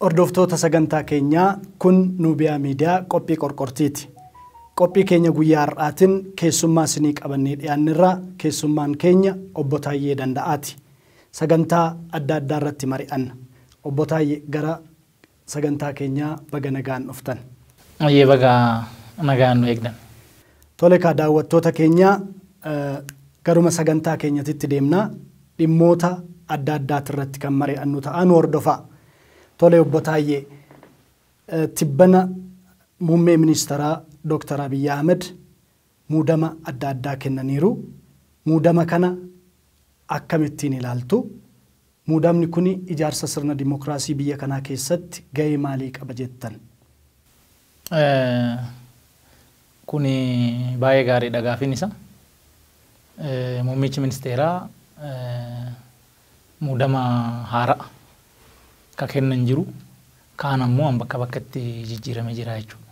Hordoftoota sagantaa keenyaa, kun Nuubiyaa Miidiyaa qophii qorqortiiti. Qophii keenya guyyaa har'aatiin keessummaa isinii qabannee dhiyaannerraa keessummaan keenya Obbo Taayyee Danda'aati. Sagantaa adda addaa irratti mari'anna. Obbo Taayyee, gara sagantaa keenyaa baga nagaan dhuftan. Ayyee, baga nagaan nu eegdan. Tole kaa, daawwattoota keenyaa, garuma sagantaa keenyatitti deemnaa, dhimmoota adda addaati irratti kan mari'annu ta'a, nu hordofaa. Tole Obbo Taayyee, tibbana muummee ministeeraa Dr. Abiyyi Ahmed muudama adda addaa kennaniiru. Muudama kana akkamittiin ilaaltu? Muudamni kun ijaarsa sirna dimookiraasii biyya kanaa keessatti gahee maalii qaba jettan? Kuni baay'ee gaariidha gaafiin isa. Muummichi ministeeraa muudama haaraa ka kennan jiru, kaan ammoo bakka bakkatti jijjiiramee jira jechuudha.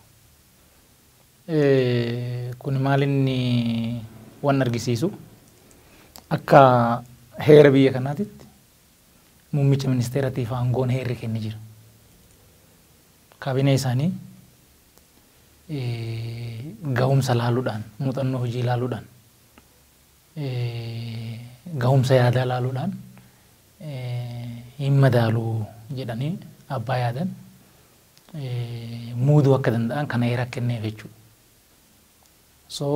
Kun maal inni waan argisiisu, akka heera biyya kanaatitti muummicha ministeeratiif aangoon heerri kenne jira. Kaabinee isaanii gahumsa laaluudhaan, muuxannoo hojii laaluudhaan, gahumsa yaadaa laaluudhaan hin madaaluu jedhanii abbaa yaadan muuduu akka danda'an kana heera kenneef jechuudha. So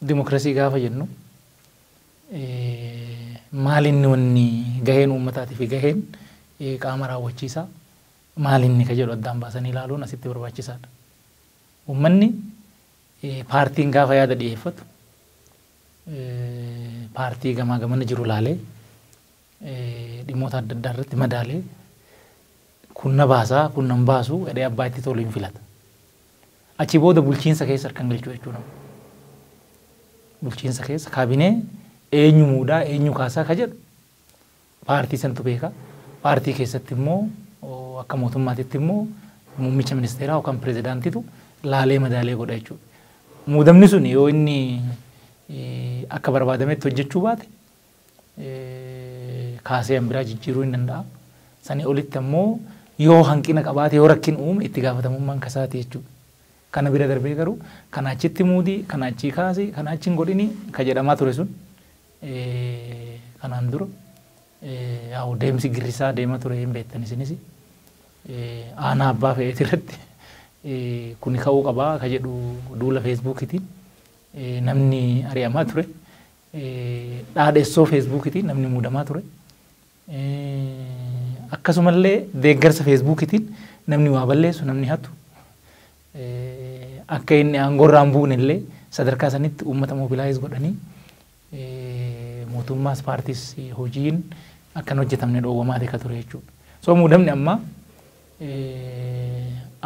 dimokiraasii gaafa jennu, maal inni wanni gaheen uummataatii fi gaheen qaama raawwachiisaa maal inni ka jedhu addaan baasanii ilaaluun asitti barbaachisaadha. Uummanni, paartiin gaafa yaada dhiyeeffatu, paartii gamaa gamana jiru laalee, dhimmoota adda addaa irratti madaalee, kun na baasaa, kun nan baasu jedhee abbaa itti tolu hin filata. Achi booda bulchiinsa keessa harkan galchuu jechuudha. Bulchiinsa keessa kaabinee eenyu muudaa, eenyu kaasaa ka jedhu paartii santu beeka. Paartii keessatti immoo, akka mootummaatitti immoo, muummicha ministeeraa yookaan pirezidaantitu laalee madaalee godha jechuudha. Muudamni sun yoo inni akka barbaadametti hojjechuu baate, kaasee an biraa jijjiiruu hin danda'a. Sanii olitti ammoo yoo hanqina qabaate, yoo rakkin uume, itti gaafatamummaan kasaati jechuudha. Kana bira darbee garuu kana achitti muudii, kana achii kaasii, kana achi hin godhini ka jedhamaa ture sun, kanaan dura yaa'u deemsi girrisaa deema ture hin beektan isinis. Aanaa abbaa fe'eeti irratti kuni ka'uu qabaa ka jedhu duula feesbuukiitiin namni ari'amaa ture. Dhaadhessoo feesbuukiitiin namni muudamaa ture. Akkasumallee deeggarsa feesbuukiitiin namni waa balleessu, namni hatu, akka inni aangoo irraa hin buune illee sadarkaa sanitti uummata mobilize godhanii, mootummaas paartiis hojiin akka hin hojjetamne dhoowwamaa ka ture jechuudha. So muudamni ammaa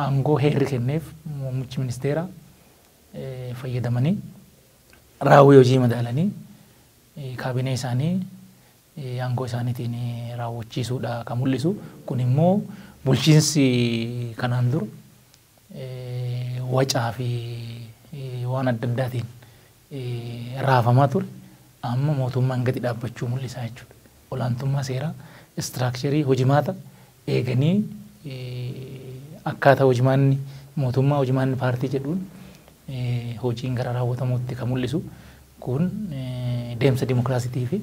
aangoo heerri kenneef muummichi ministeeraa fayyadamanii, raawwii hojii madaalanii, kaabinee isaanii aangoo isaaniitiin raawwachiisuudha kan mul'isu. Kun immoo bulchiinsi kanaan dura wacaa fi waan adda addaatiin raafamaa ture amma mootummaan gadi dhaabbachuu mul'isa jechuudha. Olaantummaa seeraa, structure, hojimaata eeganii, akkaataa hojimaanni mootummaa, hojimaanni paartii jedhuun hojiin gara raawwatamuutti kan mul'isu. Kun deemsa dimokiraasiitii fi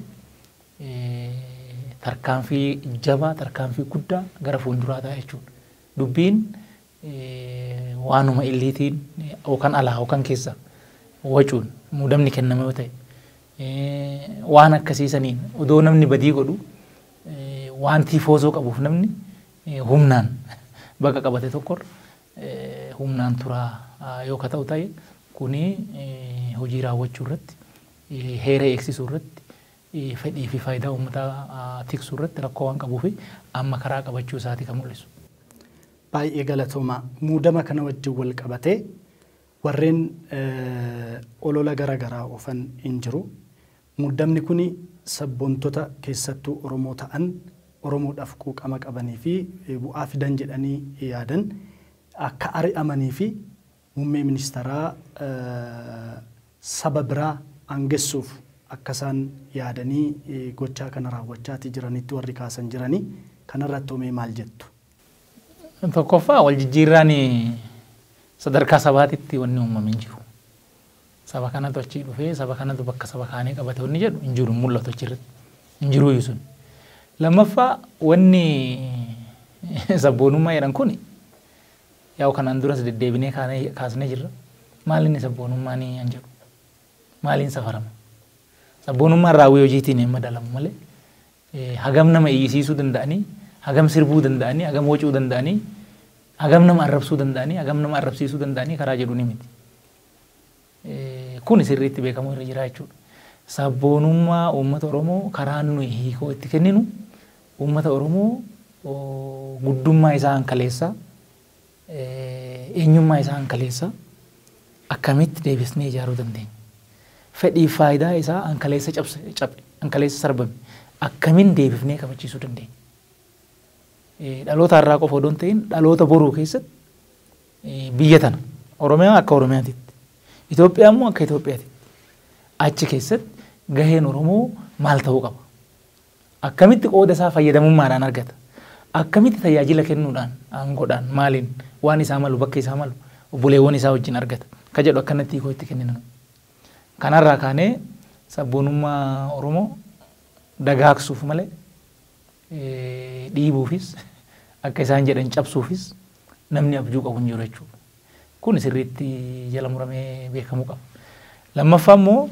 tarkaanfii jabaa, tarkaanfii guddaa gara fuulduraa ta'a jechuudha. Dubbiin waanuma illiitiin yookaan alaa yookaan keessa wacuun muudamni kenname yoo ta'e, waan akkasiisaniin odoo namni badii godhu, waan tiifoosoo qabuuf namni humnaan bakka qabate tokkorra humnaan turaa yoo ka ta'u ta'e, kuni hojii raawwachuu irratti, heera eegsisuu irratti, fedhii fi faayidaa uummataa tiksuu irratti rakkoo waan qabuu fi amma karaa qabachuu isaati kan mul'isu. Baay'ee galatoomaa. Muudama kana wajjin wal qabatee warreen olola gara garaa oofan hin jiru. Muudamni kun sabboontota keessattuu Oromoo ta'an, Oromoodhaaf quuqama qabanii fi bu'aa fidan jedhanii yaadan akka ari'amanii fi muummee ministeeraa saba biraa aangessuuf akka isaan yaadanii gochaa kana raawwachaatii jiranitti warri kaasan jiranii. Kanarratti mee maal jettu? Tokkoffaa wal jijjiirraan sadarkaa sabaatitti wanni uumame hin jiru. Saba kanatu achii dhufee saba kanatu bakka saba kaanii qabate wanni jedhu hin jiru, mul'atu achirratti. Hin jiru sun. Lammaffaa wanni sabboonummaa jedhan kun yaa'u kanaan duras deddeebinee kaasnee jirra. Maal inni sabboonummaan an jedhu? Maaliin safarama? Sabboonummaan raawwii hojiitiin hin madaalamu malee hagam nama iyyisiisuu danda'anii, hagam sirbuu danda'anii, hagam wocuu danda'anii, hagam nama arrabsuu danda'anii, hagam nama arrabsiisuu danda'anii karaa jedhu ni miti. Kun sirriitti beekamuu irra jira jechuudha. Sabboonummaa uummata Oromoo karaa nuyi hiikoo itti kenninu uummata Oromoo guddummaa isaa hankaleessaa, eenyummaa isaa hankaleessaa akkamitti deebisnee ijaaruu dandeenya? Fedhii faayidaa isaa hankaleessa cabse, hankaleessa sarbame akkamiin deebifnee kabachiisuu dandeenya? Dhaloota har'aa qofa odoo hin ta'in dhaloota boruu keessatti biyya tana Oromiyaa akka Oromiyaatitti, Itoophiyaa immoo akka Itoophiyaatitti achi keessatti gaheen Oromoo maal ta'uu qaba? Akkamitti qooda isaa fayyadamummaadhaan argata? Akkamitti tajaajila kennuudhaan, aangoodhaan, maaliin waan isaa malu, bakka isaa malu obboleewwan isaa wajjin argata? Ka jedhu akkanatti hiikoo itti kenninu. Kanarraa kaanee sabboonummaa Oromoo dagaagsuuf malee dhiibuufis akka isaan jedhan cabsuufis namni abjuu qabu hin jiru jechuudha. Kun sirriitti jala muramee beekamuu qaba. Lammaffaa immoo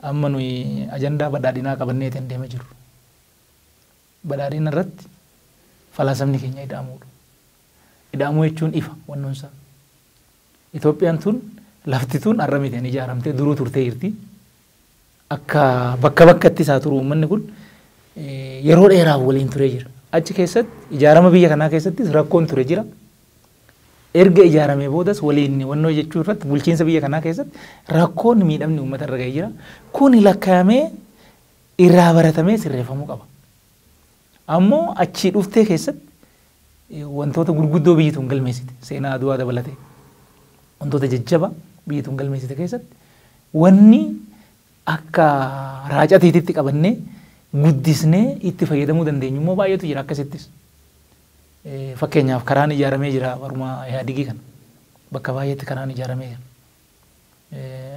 amma nuyi ajandaa badhaadhinaa qabanneetiin deemaa jirru. Badhaadhina irratti falaasamni keenya ida'amuudha. Ida'amuu jechuun ifa wannoonsaa. Itoophiyaan tun lafti tun har'a mitiin ijaaramtee duruu turtee jirti. Akka bakka bakkatti isaa turu uummanni kun yeroo dheeraaf waliin turee jira. Achi keessatti ijaarama biyya kanaa keessattis rakkoon ture jira. Erga ijaaramee boodas waliin wannoo jechuu irratti bulchiinsa biyya kanaa keessatti rakkoon miidhamni uummata irra ga'ee jira. Kun lakkaa'amee irraa baratamee sirreeffamuu qaba. Ammoo achii dhuftee keessatti wantoota gurguddoo biyyi tun galmeessite seenaa Aduwaa dabalatee wantoota jajjaba biyyi tun galmeessite keessatti wanni akka raacatiititti qabannee guddisnee itti fayyadamuu dandeenyu immoo baay'eetu jira akkasittis. Fakkeenyaaf karaan ijaaramee jira baruma Ihaadigii kana bakka baay'eetti karaan ijaaramee jira.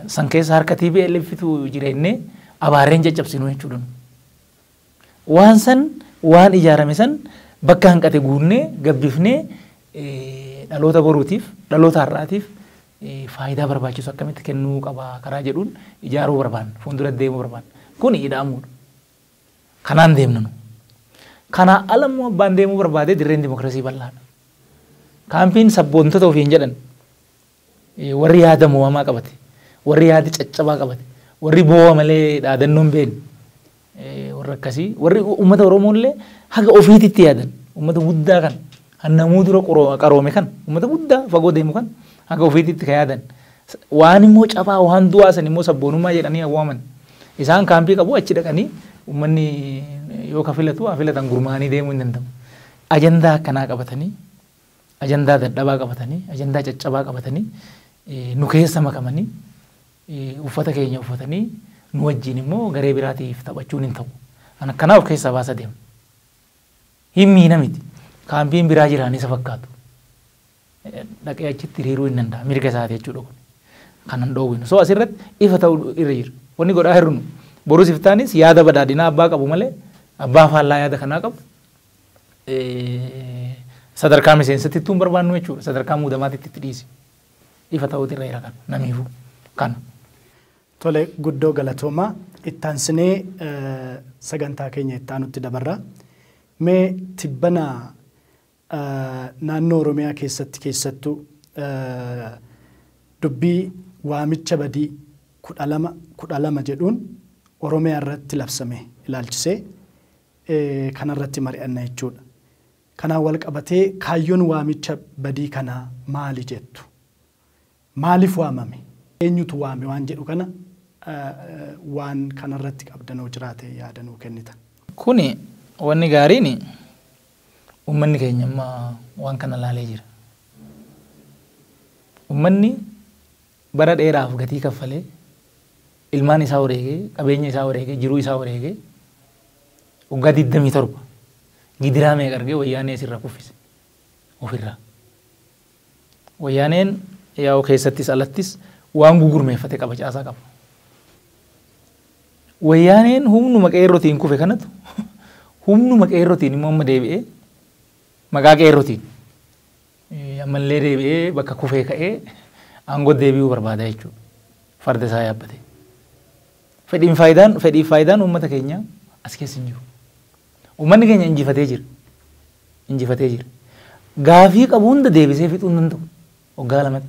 San keessa harka TPLFtu jireennee abaarreen caccabsinu jechuudha. Waan san waan ijaarame san bakka hanqate guunnee gabbifnee dhaloota boruutiif dhaloota har'aatiif faayidaa barbaachisu akkamitti kennuu qaba karaa jedhuun ijaaruu barbaanna, fuuldura deemuu barbaanna. Kun ida'amuudha. Kanaan deemna nu. Kanaa ala immoo abbaan deemuu barbaade dirreen dimokiraasii bal'aadha. Kaampiin sabboontota ofiin jedhan warri yaada moo'amaa qabate, warri yaada caccabaa qabate, warri boo'a malee dhaadannoon beekne warra akkasii, warri uummata Oromoo illee haga ofiititti yaadan, uummata guddaa kan hannamuu dura qaroome kan, uummata guddaa fagoo deemu kan haga ofiititti kan yaadan. Waan immoo cabaa waan du'aa san immoo sabboonummaa jedhanii awwaaman. Isaan kaampii qabu achi dhaqanii uummanni yoo ka filatu haa filatan gurmaa'anii deemuu hin danda'amu. Ajandaa akkanaa qabatanii, ajandaa dadhabaa qabatanii, ajandaa caccabaa qabatanii nu keessa makamanii uffata keenya uffatanii nu wajjin immoo garee biraatiif taphachuun hin ta'u. Kan akkanaa of keessaa baasa deemu. Hin miina miti. Kaampiin biraa jiraan isa fakkaatu. Dhaqee achitti hiriiruu hin danda'a. Mirga isaati jechuudha kun. Kanan dhoowwinu. So asirratti ifa ta'uu irra jira. Wanni godhaa hir'unu. Borus iftaanis yaada badhaadhinaa abbaa qabu malee abbaa faallaa yaada kanaa qabu. Sadarkaa miseensatti ittuu hin barbaannu jechuudha. Sadarkaa muudamaatti itti dhiisi. Ifa ta'uutu irra jira kana namiifuu kana. Tole guddoo galatoomaa ittaansinee sagantaa keenya ittaanutti dabarra. Mee tibbana naannoo Oromiyaa keessatti keessattuu dubbii waamicha badii 12 12 jedhuun Oromiyaa irratti labsame ilaalchisee kanarratti mari'anna jechuudha. Kanaan wal qabatee kaayyoon waamicha badii kanaa maali jettu? Maaliif waamame? Eenyutu waame waan jedhu kana waan kanarratti qabdanoo jiraate yaadanuu kennitan. Kuni wanni gaariin uummanni keenya amma waan kana laalee jira. Uummanni bara dheeraaf gatii kaffalee ilmaan isaa wareegee, qabeenya isaa wareegee, jiruu isaa wareegee Waggaa 27 gidiraa meeqa argee wayyaanee asirraa kuffise ofirraa. Wayyaaneen yaa'u keessattis alattis waan gugurmeeffate qaba, caasaa qaba. Wayyaaneen humnuma qeerrotiin kufe kanatu humnuma qeerrotiin immoo amma deebi'ee maqaa qeerrotiin ammallee deebi'ee bakka kufee ka'ee aangoo deebi'uu barbaada jechuudha. Farda isaa yaabbate. Fedhiin faayidaan fedhii faayidaan uummata keenyaa as keessa hin jiru. Uummanni keenya injifatee jira. Injifatee jira. Gaafii qabu hunda deebisee fixuu hin danda'u. Waggaa lamatti.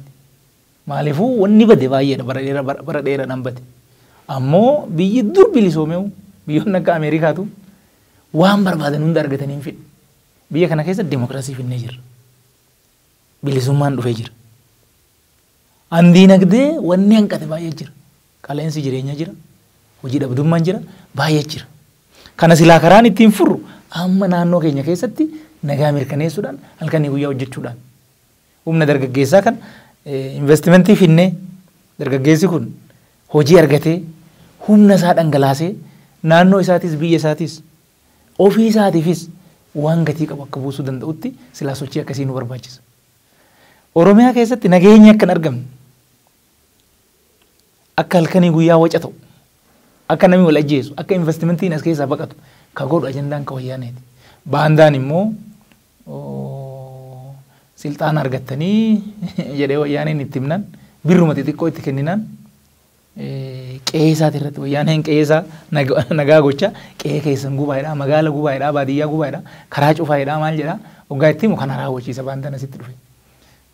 Maaliifuu wanni bade baay'eedha bara dheeraadhaan bade. Ammoo biyyi dur bilisoomeewu biyyoonni akka Ameerikaatu waan barbaadan hunda argatanii hin fidhu. Biyya kana keessa dimokiraasii finnee jirra. Bilisummaan dhufee jira. An diinagdee wanni hanqate baay'ee jira. Qaala'insi jireenyaa jira. Hojii dhabdummaan jira. Baay'ee jira. Kana silaa karaan ittiin furru amma naannoo keenya keessatti nagaa mirkaneessuudhaan halkanii guyyaa hojjechuudhaan. Humna dargaggeessaa kan investimentii finnee dargaggeessi kun hojii argatee humna isaa dhangalaasee naannoo isaatis biyya isaatis ofii isaatiifis waan gatii qabu akka buusuu danda'utti silaa sochii akkasii nu barbaachisa. Oromiyaa keessatti nageenyi akka hin argamne akka halkanii guyyaa waca ta'u akka namni wal ajjeesu akka investimentiin as keessaa baqatu ka godhu ajandaan ka wayyaaneeti. Baandaan immoo silxaana argattanii jedhee wayyaaneen itti himnaan birruma xixiqqoo itti kenninaan qe'ee isaati irratti wayyaaneen qe'ee isaa nagaa gocha qe'ee keessan gubaa'edha magaala gubaa'edha baadiyyaa gubaa'edha karaa cufaa'edha maal jedha waggaa itti himu kana raawwachiisa baandaan asitti dhufe.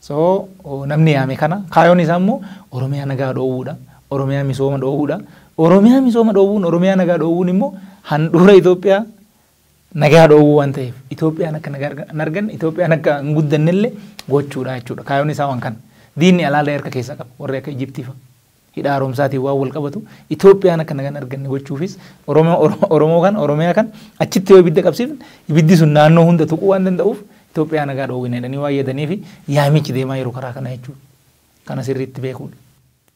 So namni yaame kana kaayoon isaa immoo Oromiyaa nagaa dhoowwuudha Oromiyaa misooma dhoowwuudha Oromiyaa misooma dhoowwuun Oromiyaa nagaa dhoowwuun immoo handhuura Itoophiyaa nagaa dhoowwuu waan ta'eef Itoophiyaan akka nagaa hin arganne Itoophiyaan akka hin guddannellee gochuudha jechuudha. Kaayoon isaa waan kana. Diinni alaallee harka keessa qaba warri akka Ijiptii fa'a. Hidha haaromsaatiin waan wal qabatu Itoophiyaan akka nagaa hin arganne gochuufis Oromoo kan Oromiyaa kan achitti yoo ibidda qabsiifne ibiddi sun naannoo hunda tuquu waan danda'uuf Itoophiyaa nagaa dhoowwina jedhanii waan yaadanii fi yaamichi deemaa yeroo karaa kana jechuudha. Kana sirriitti beekuudha.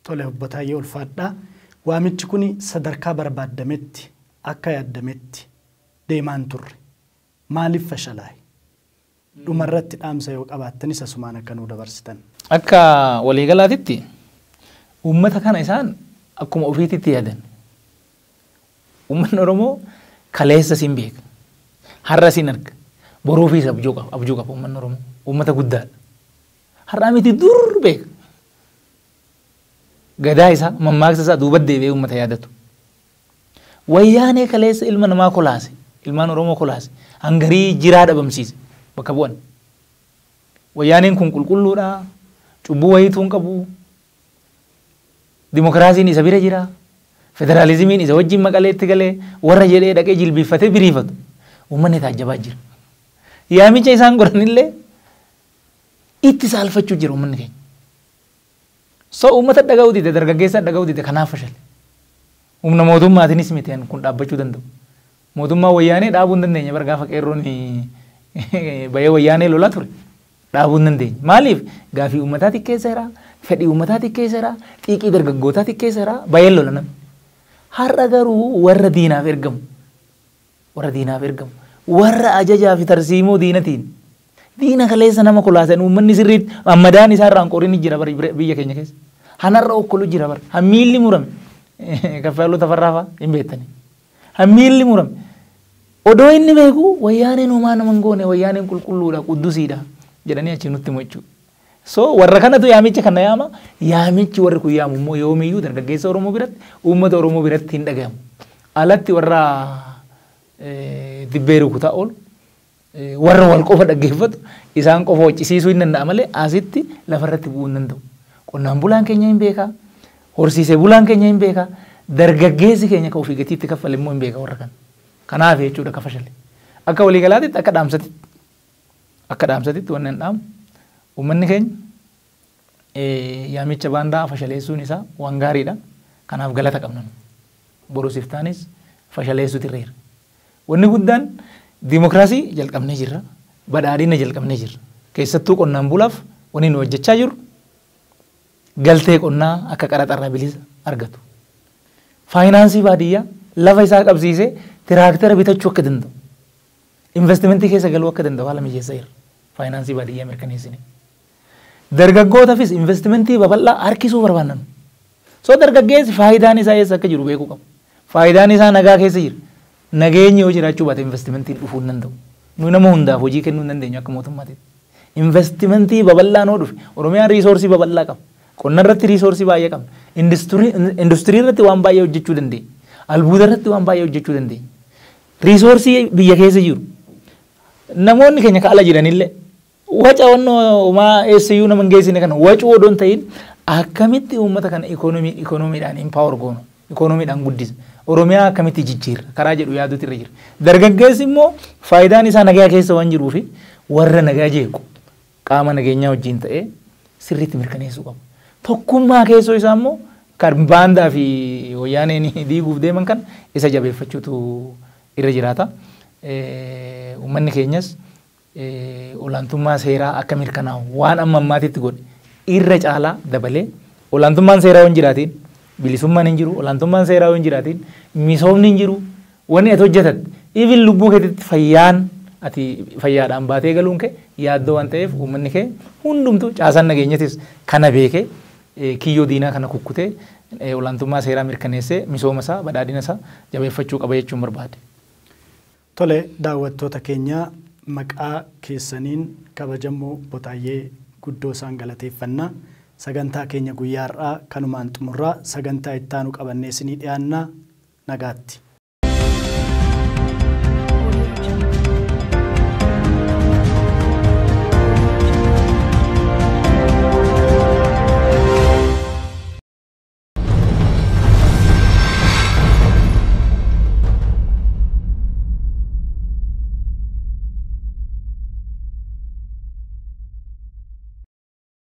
Tole obbo Taayyee ulfaadhaa. Waamichi kun sadarkaa barbaadametti akka yaadametti deemaan turre. Maaliif fashalaa'e? Dhumarratti dhaamsa yoo qabaattanis asumaan akka nuu dabarsitan. Akka waliigalaatitti uummata kana isaan akkuma ofiititti yaadan. Uummanni Oromoo kaleessa siin beeka. Har'a siin arga. Boruufis abjuu qaba abjuu qaba uummanni Oromoo. Uummata guddaadha. Har'aa miti dur beeka. Gadaa isaa mammaaksa isaa duuba deebi'ee uummata yaadatu. Wayyaanee kaleessa ilma namaa kolaase ilmaan Oromoo kolaase hangarii jiraa dhabamsiise bakka bu'an. Wayyaaneen kun qulqulluudha cubbuu wayituu hin qabu. Dimokiraasiin isa bira jira. Federaalizimiin isa wajjin maqaleetti galee warra jedhee dhaqee jilbiiffatee biriifatu. Uummanni taajjabaa jira. Yaamicha isaan godhanillee itti saalfachuu jira uummanni keenya. So uummata dhaga'uu dide dargaggeessa dhaga'uu dide kanaaf fashale. Humna mootummaatiinis miti kun dhaabbachuu danda'u. Mootummaa wayyaanee dhaabuu hin dandeenye bara gaafa qeerroon bahee wayyaanee lolaa ture. Dhaabuu hin dandeenye. Maaliif gaafii uummataa xiqqeessa jira, fedhii uummataa xiqqeessa jira, xiiqii dargaggootaa xiqqeessa jira, bahee lola namni. Har'a garuu warra diinaaf ergamu, warra diinaaf ergamu, warra ajajaa fi tarsiimoo diinatiin diina kaleessa nama kolaasan uummanni sirriitti ammadaan isaarraan qoriin jira biyya keenya keessa. Hanarra okkolu jira bara. Hammiilli murame. Kaffaluu tafarraa fa'a hin beektani. Hammiilli murame. Odoo inni beeku wayyaaneen homaa nama hin goone wayyaaneen qulqulluudha quddusiidha jedhanii achi nutti himu jechuudha. So warra kanatu yaamicha kana yaama yaamichi warri kun yaamu immoo yoomiyyuu dargaggeessa Oromoo biratti uummata Oromoo biratti hin dhagahamu. Alatti warra dibbee rukutaa oolu warra wal qofa dhaggeeffatu isaan qofa waccisiisuu hin danda'a malee asitti lafarratti bu'uu hin danda'u. Qonnaan bulaan keenya hin beekaa, horsiisee bulaan keenya hin beekaa, dargaggeessi keenya kan ofii gatiitti kaffale immoo hin beeka warra kana. Kanaaf jechuudha ka fashale. Akka waliigalaatitti akka dhaamsatitti akka dhaamsatitti wanni hin dhaamu uummanni keenya yaamicha baandaa fashaleessuun isaa waan gaariidha. Kanaaf galata qabna. Borusiif taanis fashaleessuutu irra jira. Wanni guddaan dimokiraasii jalqabnee jirra. Badhaadhina jalqabnee jirra. Keessattuu qonnaan bulaaf wanni nu hojjechaa jirru galtee qonnaa akka qaraxarraa bilisa argatu. Faayinaansii baadiyyaa lafa isaa qabsiisee Tiraaktara bitachuu akka danda'u, investimentii keessa galuu akka danda'u haala mijeessaa jira. Faayinaansii baadiyyaa mirkaneessine. Dargaggootaafis investimentii babal'aa harkisuu barbaannan. So dargaggeessi faayidaan isaa eessa akka jiru beekuu qaba. Faayidaan isaa nagaa keessa jira. Nageenyi yoo jiraachuu baate investimentiin dhufuu hin danda'u. Nuyi nama hundaaf hojii kennuu hin dandeenyu akka mootummaatti. Investimentii babal'aan yoo dhufe, Oromiyaan resource babal'aa qaba. Qonna irratti resource baay'ee qabna. Industirii irratti waan baay'ee hojjechuu dandeenya. Albuuda irratti waan baay'ee hojjechuu dandeenya. Resource biyya keessa jiru. Namoonni keenya ka ala jiranillee waca wannoo homaa eessayyuu nama hin geessine kana wacuu odoo hin ta'in, akkamitti uummata kana ikoonomiidhaan empower goonu, ikoonomiidhaan guddisa, Oromiyaa akkamitti jijjiirra karaa jedhu yaaduutu irra jira. Dargaggeessi immoo faayidaan isaa nagaa keessa waan jiruufi warra nagaa jeequ qaama nageenyaa wajjin ta'ee sirriitti mirkaneessuu qabu. Tokkummaa keessoo isaa immoo kan baandaa fi wayyaaneen diiguuf deeman kan isa jabeeffachuutu irra jiraata. Uummanni keenyas olaantummaa seeraa akka mirkanaa'u waan amma ammaatitti godhe irra caalaa dabalee, olaantummaan seeraa yoo hin jiraatiin bilisummaan hin jiru, olaantummaan seeraa yoo hin jiraatiin misoomni hin jiru, wanni ati hojjetatte, even lubbuu keetitti fayyaan ati fayyaadhaan baatee galuun kee yaaddoo waan ta'eef, uummanni kee hundumtuu, caasaan nageenyatis kana beekee kiyyoo diinaa kana kukkutee olaantummaa seeraa mirkaneessee misooma isaa, badhaadhina isaa jabeeffachuu qaba jechuun barbaade. Tole, daawwattoota keenya, maqaa keessaniin kabajamoo Obbo Taayyee guddoo isaan galateeffannaa. Sagantaa keenya guyyaa har'aa kanumaan xumurraa, sagantaa ittaanu qabannee isinii dhiyaannaa, nagaatti.